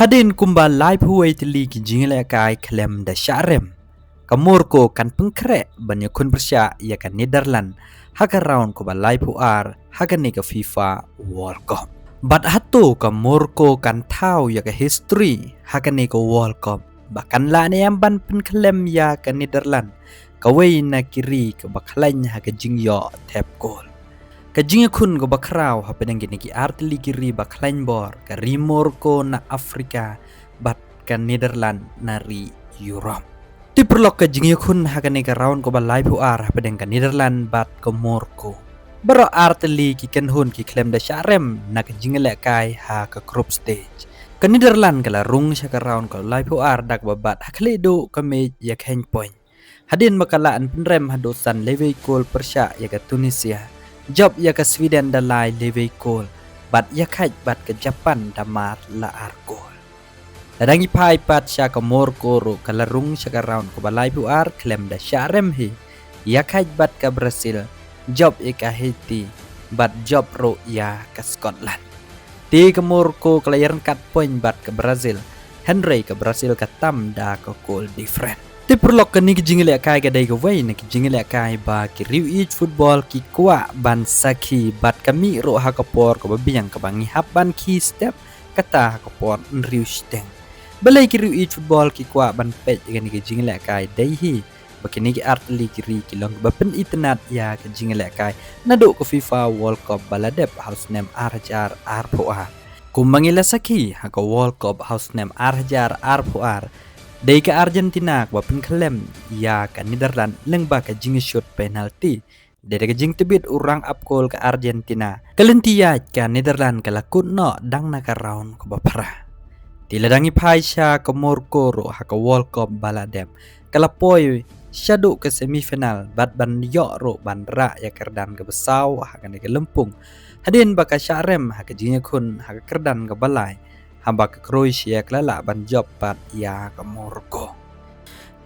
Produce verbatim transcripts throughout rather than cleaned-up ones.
Hadien kumba laiphew wei tylli ki jingïalehkai khlem da shah rem, ka Morocco kan pynkhreh ban ïakhun pyrshah ïa ka Netherlands ha ka round kaba laiphew ar ha kane ka FIFA World Cup. Bad hato ka Morocco kan thaw ïa ka history ha kane ka World Cup ba kan lah ne em ban pynkhlem ïa ka Netherlands, kawei na ki ri kaba khlaiñ ha ka jingïoh thep kol. Ka jingïakhun kaba khraw hapdeng kine ki ar tylli ki ri ba khlaiñ bor, ka ri Morocco na Afrika bad ka Netherlands na ri Europe. Te paralok, ka jingïakhun ha kane ka round kaba laiphew ar hapdeng ka Netherlands bad ka Morocco, baroh ar tylli ki kynhun ki khlem da shah rem na ka jingïalehkai ha ka group stage. Ka Netherlands ka la rung sha ka round kaba laiphew ar da kaba bat ha khlieh duh ka match ïakheiñ point. Hadien ba ka la pynrem haduh san lewei kol pyrshah ïa ka Tunisia, jop ïa ka Sweden da lai lewei kol, bad ïakhaid bad ka Japan da mar la ar kol. Lada ngi phai pat sha ka Morocco ruh, ka la rung sha ka round kaba laiphew ar khlem da shah rem hi, ïakhaid bad ka Brazil, jop ïa ka Haiti, bad jop ruh ïa ka Scotland. Te ka Morocco ka la ïaryngkat point bad ka Brazil, hynrei ka Brazil ka tam da ka goal different. Te paralok, kane ka jingïalehkai ka dei kawei na ki jingïalehkai ba ki riewieit football ki kwah ban sakhi, bad ka mih ruh ha ka por kaba biang kaba ngi hap ban khie step, kata ha ka por hynriew shiteng. Balei ki riewieit football ki kwah ban peit ïa kane ka jingïalehkai? Dei hi ba kine ki ar tylli ki ri ki long kiba pynitynnad ïa ka jingïalehkai naduh ka FIFA World Cup ba la dep ha u snem ar hajar arphew ar. Kumba ngi la sakhi ha ka World Cup ha u snem ar hajar arphew ar, dei ka Argentina kaba pynkhlem ïa ka Netherlands lyngba ka jingshut penalty. Dei da ka jingtbit u rangap kol ka Argentina, ka lynti ïaid ka Netherlands ka la kut noh dang na ka round kaba phra. Te lada ngi phai sha ka Morocco ruh ha ka World Cup ba la dep, ka la poi shaduh ka semifinal bad ban ïoh ruh ban rah ïa ka kyrdan kaba saw ha kane ka lympung, hadien ba ka shah rem ha ka jingïakhun ha ka kyrdan kaba lai, haba ka Croatia ka la lah ban jop pat ïa ka Morocco.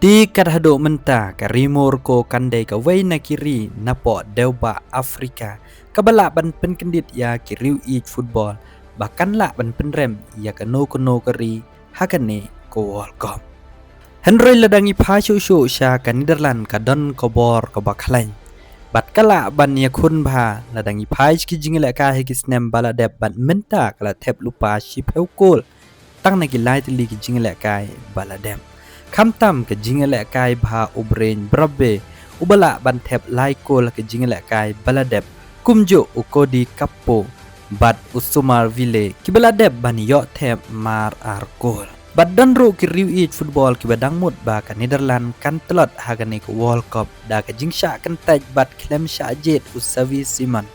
Te kat haduh mynta ka ri Morocco kan dei kawei na ki ri napoh dewbah Afrika kaba lah ban pynkyndit ïa ki riewieit football ba kan lah ban pynrem ïa kano kano ka ri ha kane ka World Cup. Hynrei lada ngi phai shuh shuh sha ka Netherlands, ka don ka bor kaba khlaiñ bad ka lah ban ïakhun bha. Lada ngi phai sha ki jingïalehkai ha ki snem ba la dep bad mynta, ka la thep lypa shiphew kol tang na ki lai tylli ki jingïalehkai ba la dep. Khamtam ka jingïalehkai bha u Bryan Brobbey, uba lah ban thep lai kol ha ka jingïalehkai ba la dep, kumjuh u Cody Gakpo bad u Somarville, kiba la dep ban ïoh thep mar ar kol. Bad don ruh ki riewieit football kiba dang mut ba ka Netherlands kan tlot ha kane ka World Cup da ka jingshah kyntait bad khlem shah jied u Xavi Simons.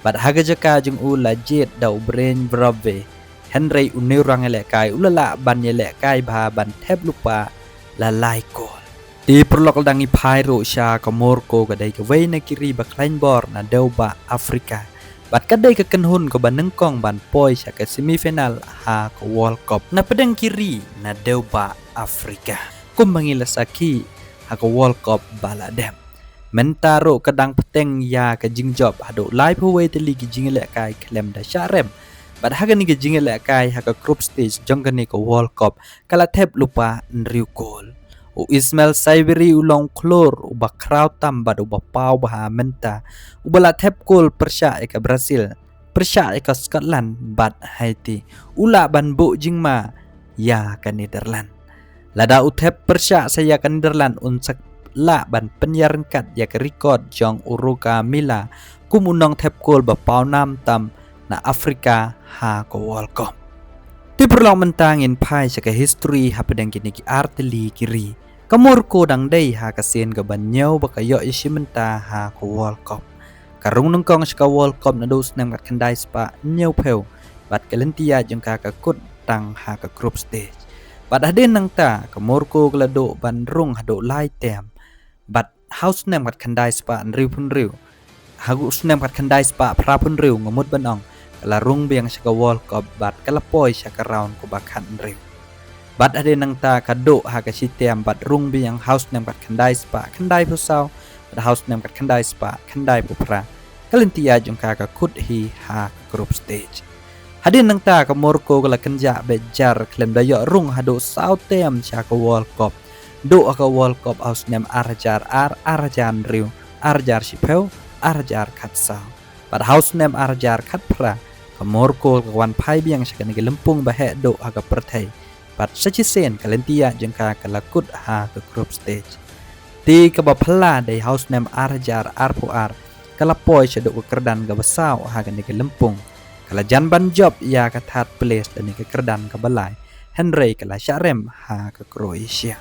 Bad ha ka jaka jong u la jied da u Bryan Brobbey, hynrei une u rangïalehkai u la lah ban ïalehkai bha ban thep lypa la lai kol. Te paralok, lada ngi phai ruh sha ka Morocco, ka dei kawei na ki ri ba khlaiñ bor na dewbah Afrika bad ka dei ka kynhun kaba nyngkong ban poi sha ka semifinal ha ka World Cup na pdeng ki ri na dewbah Afrika. Kumba ngi la sakhi ha ka World Cup ba la dep, mynta ruh ka dang bteng ïa ka jingjop haduh laiphew wei tylli ki jingïalehkai khlem da shah rem. Bad ha kane ka jingïalehkai ha ka group stage jong kane ka World Cup, ka la thep lypa hynriew kol. U Ismaïla Sabiri u long khlur, uba khraw tam bad uba paw bha mynta, uba la thep kol pyrshah ïa ka Brazil, pyrshah ïa ka Scotland bad Haiti, u lah ban buh jingma ïa ka Netherlands. Lada u thep pyrshah sa ïa ka Netherlands, un sa lah ban pynïaryngkat ïa ka record jong u Roger Milla kum u nongthep kol ba paw nam tam na Afrika ha ka World Cup. Te paralok, mynta ngin phai sha ka history hapdeng kine ki ar tylli ki ri. Ka Morocco dang dei ha ka sien kaba hynñiew ba ka ïoh ïashim bynta ha ka World Cup. Ka rung nyngkong sha ka World Cup naduh u snem khatkhyndai spah hynñiewphew, bad ka lynti ïaid jong ka ka kut tang ha ka group stage. Bad hadien nangta ka Morocco ka la duh ban rung haduh lai term. Bad ha u snem khatkhyndai spah hynriewphew hynriew, ha u snem khatkhyndai spah phraphew hynriew, nga mut ban ong, ka la rung biang sha ka World Cup bad ka la poi sha ka round kaba khathynriew. Bad hadien nangta ka duh ha ka shi term bad rung biang ha u snem khatkhyndai spah khyndaiphew saw, bad ha u snem khatkhyndai spah khyndaiphew phra, ka lynti ïaid jong ka ka kut hi ha ka group stage. Hadien nangta ka Morocco ka la kynjah beit jar khlem da ïoh rung haduh saw tem sha ka World Cup. Duh ha ka World Cup ha u snem ar hajar ar, ar hajar hynriew, ar hajar shiphew, ar hajar khatsaw. Bad ha u snem ar hajar khatphra ka Morocco ka wan phai biang sha kane ka lympung ba heh duh ha ka pyrthei. Bad sa shisien ka lynti ïaid jong ka ka la kut ha ka group stage. Te kaba phylla dei ha u snem ar hajar arphew ar ka la poi shaduh ka kyrdan kaba saw ha kane ka lympung. Ka la jan ban jop ïa ka third place lane ka kyrdan kaba lai, hynrei ka la shah rem ha ka Croatia.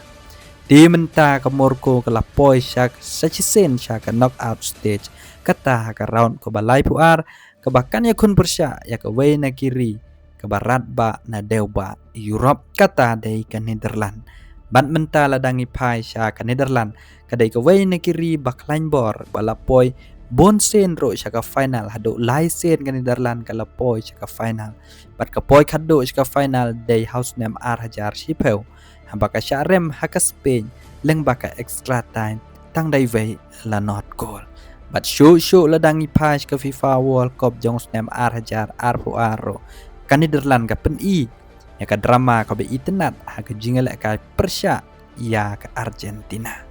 Te mynta ka Morocco ka la poi sha, sa shisien sha ka knockout stage, kata ha ka round kaba laiphew ar, kaba kan ïakhun pyrshah ïa kawei na ki ri kaba radbah na dewbah Europe, kata dei ka Netherlands. Bad mynta lada ngi phai sha ka Netherlands, ka dei kawei na ki ri ba khlaiñ bor ba la poi bun sien ruh sha ka final, haduh lai sien ka Netherlands ka la poi sha ka final. Bad ka poi khatduh sha ka final dei ha u snem ar hajar shiphew, haba ka shah rem ha ka Spain lyngba ka extra time, tang da iwei la not goal. Bad shuh shuh lada ngi phai sha ka FIFA World Cup jong u snem ar hajar arphew ar ruh, ka Netherlands ka pyni ïa ka drama kaba itynnad ha ka jingïalehkai pyrshah ïa ka Argentina.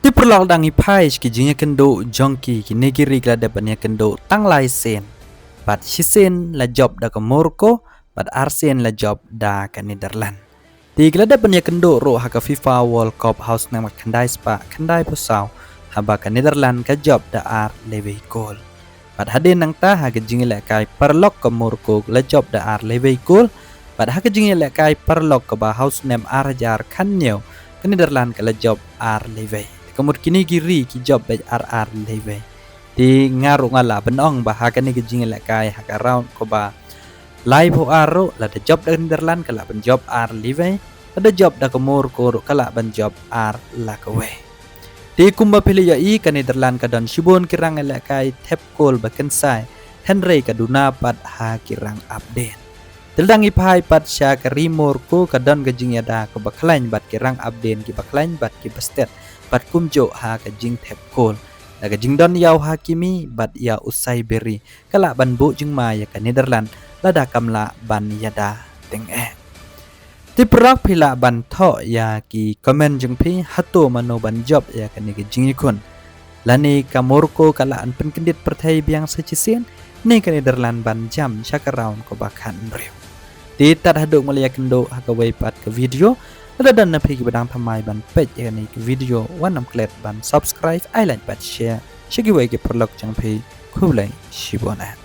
Te paralok, lada ngi phai sha ki jingïakynduh jong ki, kine ki ri ki la dep ban ïakynduh tang lai sien. Bad shisien la jop da ka Morocco, bad arsien la jop da ka Netherlands. Te ki la dep ban ïakynduh ruh ha ka FIFA World Cup ha u snem khyndai spah khyndaiphew saw, haba ka Netherlands ka jop da ar lewei goal. Bad hadien nangta ha ka jingïalehkai paralok ka Morocco la jop da ar lewei goal. Bad ha ka jingïalehkai paralok kaba ha u snem ar hajar khathynñiew, ka Netherlands ka la jop ar lewei. Te ka mut kine ki ri ki jop beit ar ar lewei. Te nga ruh nga lah ban ong ba ha kane ka jingïalehkai ha ka round kaba laiphew ar ruh, lada jop da ka Netherlands ka lah ban jop ar lewei, lada jop da ka Morocco ruh ka lah ban jop ar la kawei. Te kumba phi la ïohi, ka Netherlands ka don shibun ki rang ïalehkai thep goal ba kynsai, hynrei ka duna pat ha ki rang ap dien. Te lada ngi phai pat sha ka ri Morocco, ka don ka jingïada kaba khlaiñ bad ki rang ap dien kiba khlaiñ bad kiba stet, bad kumjuh ha ka jingthep goal. Da ka jingdon ïa u Hakimi bad ïa u Saiberi, ka lah ban buh jingma ïa ka Netherlands lada kam lah ban ïada tyngeh. Te paralok, phi lah ban thoh ïa ki comment jong phi, hato mano ban jop ïa kane ka jingïakhun. Lane ka Morocco ka lah ban pynkyndit pyrthei biang sa shisien, ne ka Netherlands ban jam sha ka round kaba khathynriew. Te tad haduh ngi la ïakynduh ha kawei pat ka video, lada don na phi kiba dang thymmai ban peit ïa kane ka video, wat nym klet ban subscribe, ai like bad share sha kiwei ki paralok jong phi. Khublei shibun eh.